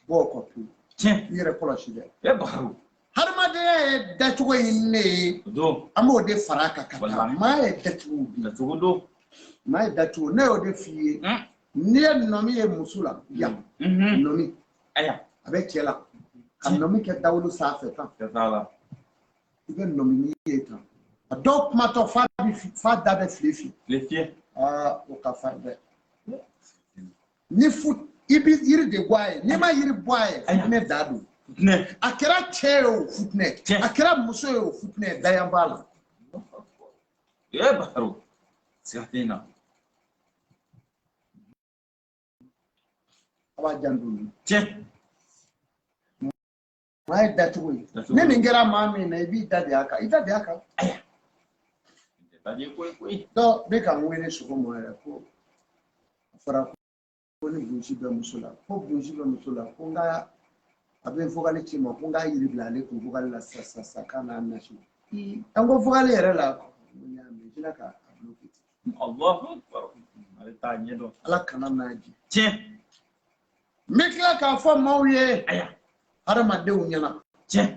Bɔ o kɔ pewu. Tiɲɛ. I yɛrɛ kɔlɔsi dɛ. Eh, Baharo. Hadamadenya ye dacogo in ne ye an b'o de fara a kan ka taa maa ye dacogo bi dacogo don maa ye dacogo ne y'o de f'i ye n'i ye nɔmi ye muso la yan nɔmi a bɛ cɛ la ka nɔmi kɛ dawolo sanfɛ tan i bɛ nɔmini ye tan a dɔw kumatɔ f'a da bɛ file fiyɛ aa o ka farin dɛ ni fu i bɛ yiri de bɔ a ye n'i ma yiri bɔ a ye futinɛ da don a kɛra cɛ ye o futinɛ a kɛra muso ye o futinɛ dayan b'a la. Ee Bakaro siga tɛ n na. A b'a janto nin. Tiɲɛ. Maa ye dacogo ye ni nin kɛra maa min na i b'i da de a kan i da de a kan. Dɔ bɛ ka n wele sɔgɔma yɛrɛ ko a fɔra ko ni bonsi bɛ muso la ko bonsi bɛ muso la ko n ka a bɛ vocal ci n ma ko n k'a yiri bila ale kun vocal la sisan sisan sisan k'a n'a nasi an ko vocal yɛrɛ la n y'a mɛn n ka a bloqué ten. Allahu akbar ale t'a ɲɛ dɔn. Ala kana n'a jɛ. Tiɲɛ. N bɛ tila k'a fɔ maaw ye hadamadenw ɲɛna. Tiɲɛ.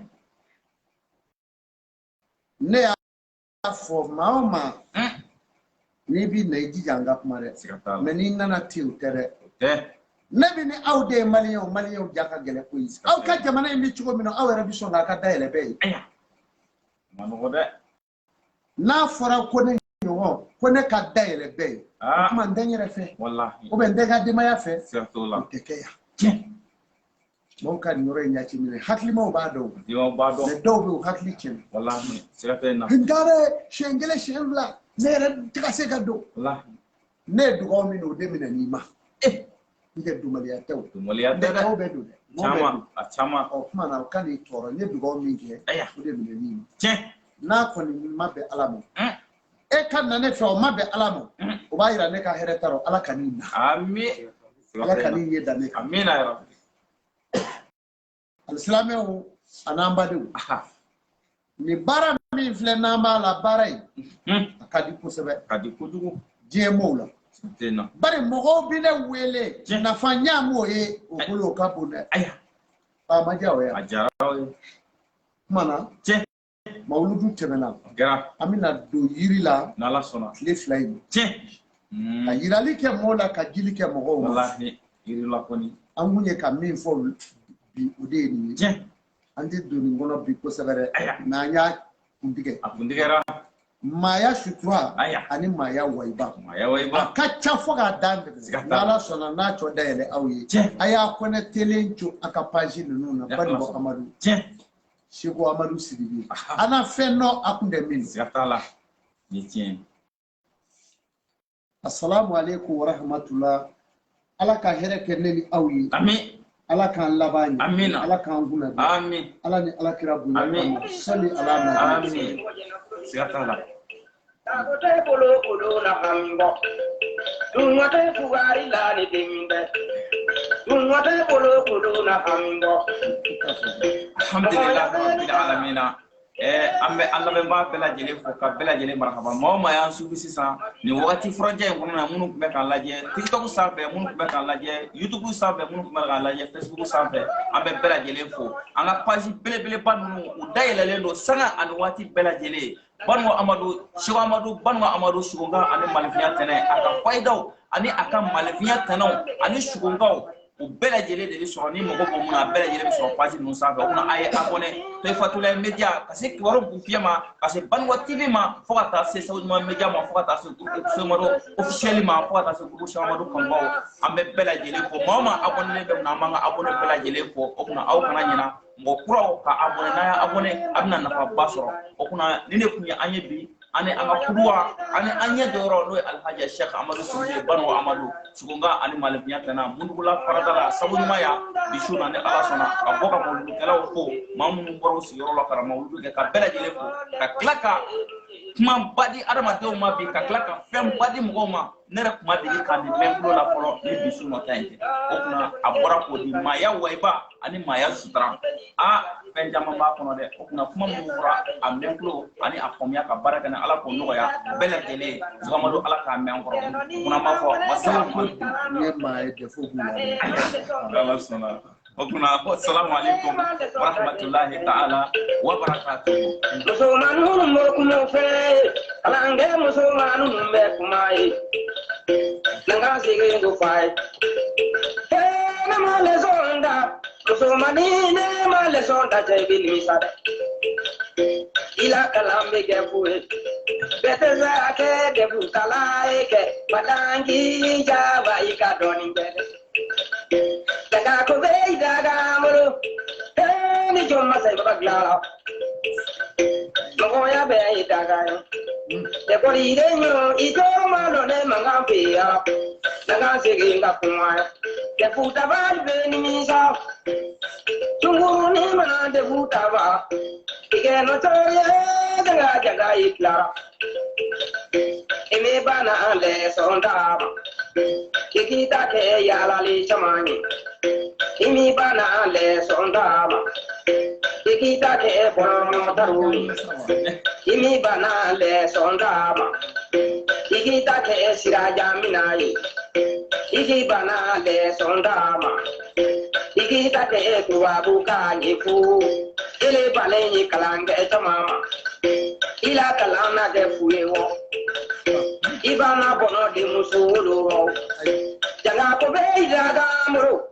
Ne y'a fɔ maa o maa n'i b'i na i jija an ka kuma dɛ mɛ n'i nana ten o tɛ dɛ. Ne bɛ ni aw de ye maliyɛnw maliyɛnw ja ka gɛlɛn koyi aw ka jamana in bɛ cogo min na aw yɛrɛ bɛ sɔn k'a ka dayɛlɛ bɛɛ ye. Ma nɔgɔ dɛ. N'a fɔra ko ne ɲɔgɔn ko ne ka dayɛlɛ bɛɛ ye o tuma n tɛ n yɛrɛ fɛ walahi ou bien n tɛ n ka denbaya fɛ o tɛ kɛ yan. Maaw ka nin yɔrɔ in jateminɛ hakilimaw b'a dɔn. Hakilimaw b'a dɔn. Mɛ dɔw bɛ yen u hakili tiɲɛna. Walahi siga tɛ n na. N taara siɲɛ kelen siɲɛ fila ne yɛrɛ tɛ ka se ka don. Walahi. Ne ye dugawu min o de minɛ n'i ma. N tɛ dunbaliya tɛ o. Dunbaliya tɛ dɛ. Maaw bɛ don dɛ. Caman a caman. Ɔ kuma na o ka n'i tɔɔrɔ n ye dugawu min kɛ. O de minɛ n'i ma. Tiɲɛ. N'a kɔni ma bɛn Ala ma. E ka na ne fɛ o ma bɛn Ala ma. O b'a yira ne ka hɛrɛ t'a rɔ Ala ka n'i na. Ami. Ala ka n'i ɲɛ da ne kan. Amina ya Rabbi. Alisilamɛw a n'an badenw. Nin baara min filɛ n'an b'a la baara in. A ka di kosɛbɛ. A ka di kojugu. Diɲɛ m'o la. Bari mɔgɔw bɛ ne wele nafa ɲa m'o ye o bolo o ka bon dɛ. A ma diya o ye. A diyara o ye. Kuma na. Tiɲɛ. Mawuludu tɛmɛna. Kɛra. An bɛna don yiri la. N'Ala sɔnna. Tile 2 in. Tiɲɛ. Ka yirali kɛ mɔgɔw la ka jili kɛ mɔgɔw ma. Walahi yiri la kɔni. An kun ye ka min fɔ bi o de ye nin ye. Tiɲɛ. An tɛ don nin kɔnɔ bi kosɛbɛ dɛ. Mɛ an y'a kuntigɛ. A kuntigɛra. Maaya sutura ani maaya wayiba. Maaya wayiba. A ka ca fo k'a dan tɛmɛ. N'Ala sɔnna n'a cɔ dayɛlɛ aw ye. A y'a connectelen to a ka page ninnu na. Banikɔ Amadu. Tiɲɛ. Seko Amadu Sidibe. An na fɛn dɔn a kun tɛ min. Siga t'a la. Ni tiɲɛ. Asalamu aleykum wa rahmatulah. Ala ka hɛrɛ kɛ ne ni aw ye. Ami. Ala k'an laban ɲɛ. Amina. Ala k'an kunna bi. Amin. Ala ni Ala kira bonya Amin. kama. Sali ala ma. Amin. Siga t'a la. Sago tɛ bolo olu na hami bɔ. Dungɔ tɛ fugari la ni den bɛ. Dungɔ tɛ bolo olu na hami bɔ. Alhamdulilah rabbil alamina. An bɛ an lamɛnbaa bɛɛ lajɛlen fo ka bɛɛ lajɛlen marahaba maa o maa y'an suivi sisan nin wagati furancɛ in kɔnɔna na minnu tun bɛ k'an lajɛ TikTok sanfɛ minnu tun bɛ k'an lajɛ YouTube sanfɛ minnu tun bɛ k'an lajɛ Facebook sanfɛ an bɛ bɛɛ lajɛlen fo an ka page belebeleba ninnu u dayɛlɛlen don sanga ani waati bɛɛ lajɛlen Banikɔ Amadu Seko Amadu Banikɔ Amadu Sugunkan ani Malifinya tɛnɛ a ka fayidaw ani a ka Malifinya tɛnɛw ani Sugunkaw o bɛɛ lajɛlen de bɛ sɔrɔ ni mɔgɔ bɔ mun na a bɛɛ lajɛlen bɛ sɔrɔ page ninnu sanfɛ o kunna a ye abonné Toyifatulayi media ka se kibaru bufiyɛ ma ka se Banikɔ TV ma fo ka taa se Seko Ɲuman media ma fo ka taa se groupe Seko Amadu officiel ma fo ka taa se groupe Seko Amadu kanubaw an bɛ bɛɛ lajɛlen fo maa o maa abonné bɛ mun na an b'an ka abonné bɛɛ lajɛlen fo o kunna aw kana ɲina mɔgɔ kuraw ka abonné n'a y'a abonné a bɛna nafaba sɔrɔ o kunna nin de kun ye an ye bi ani an ka kuduwa ani an ɲɛ jɔyɔrɔ n'o ye Alhaji Cheikh Amadu Sidibe Banikɔ Amadu Sugunkan ani Malifinya tɛna Mundugula farada la sabu ɲuman ya bi su na ni Ala sɔnna ka bɔ ka mawuludukɛlaw fo maa minnu bɔra u sigiyɔrɔ la ka na mawuludu kɛ ka bɛɛ lajɛlen fo ka tila ka kumaba di adamadenw ma bi ka tila ka fɛnba di mɔgɔw ma ne yɛrɛ kuma deli ka nin mɛn tulo la fɔlɔ ni bi su nɔ ta in tɛ o kunna a bɔra k'o di maaya wayiba ani maaya sutura a fɛn caman b'a kɔnɔ dɛ o kunna kuma minnu fɔra a mɛn tulo ani a faamuya ka baara kɛ ni Ala k'o nɔgɔya bɛɛ lajɛlen Seko Amadu Ala k'a mɛn an kɔrɔ o kunna an b'a fɔ wasalamu aleykum. N ye maa ye defo b'u la dɛ. Ala sɔnna. O tuma assalamu alaikum wa rahmatullahi ta'ala wa barakatuhu. Musomanin minnu bɛ kuma fɛ, kalankɛ musomanin minnu bɛ kuma ye, na ka segin ko fa ye. Ne ma leçon da, musomanin ne ma leçon da, cɛ i bɛ nimisa dɛ. I la kalan bɛ kɛ fu ye. Bɛɛ tɛ se ka kɛ dɛfu kalan ye kɛ, balanki jaba i ka dɔɔnin kɛ dɛ. Daga ko bɛ i daga bolo, ni jɔn ma sa i b'a dilan la. Mɔgɔya bɛɛ ye daga ye. Ekɔliden yo, i tɔɔrɔ ma dɔn ne mankan fɛ yan. Na ka segin ka kuma ye. Dɛfu tabali bɛ nimisa. Sunkurunin mana dɛfu taba, i kɛ nɔtɔ ye jaga jaga i tilara. I mi bana lɛsɔn d'a ma. I k'i ta kɛ yaalali caman ye. I mi bana lɛsɔn d'a ma. I k'i ta kɛ bɔlɔlɔtaw ye. I mi bana lɛsɔn d'a ma. I k'i ta kɛ sirajamina ye. I k'i bana lɛsɔn d'a ma. I k'i ta kɛ tubabukan ye fu. Ele balen ye kalan kɛ caman ma. I la kalan na kɛ fu ye wɔ. I b'an bɔnɔ di muso wolo rɔ. Janga ko bɛ i daga moro.